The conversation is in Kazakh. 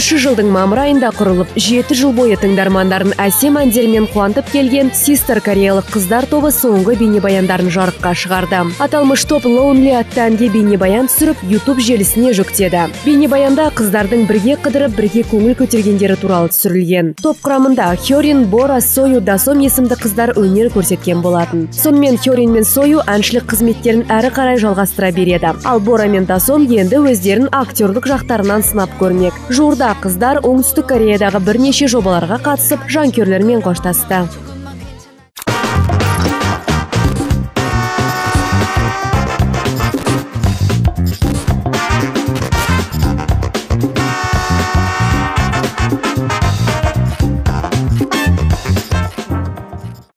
2023 жылдың мамыр айында құрылып, 7 жыл бойы тыңдармандарын әсем әндерімен қуантып келген Sistar кореялық қыздар тобы соңғы бейнебаяндарын жарыққа шығарды. Аталмыш топ Lonely атты әнге бейнебаян түсіріп, YouTube желісіне жүктеді. Бейнебаянда қыздардың бірге қыдырып, бірге көңіл көтергендері туралы түсірілген. Топ құрамында Хёрин, Бора, Сою, Дасом есімді қыздар өнер көрсеткен болатын. Сонымен Хёрин мен Сою әншілік қызметтерін әрі қарай жалғастыра береді. Ал Бора мен Дасом енді өздерін актерлік жақтарынан сынап көрмек. Жуырда қыздар Оңтүстік Кореядағы бірнеше жобаларға қатысып, жанкүйерлермен қоштасты.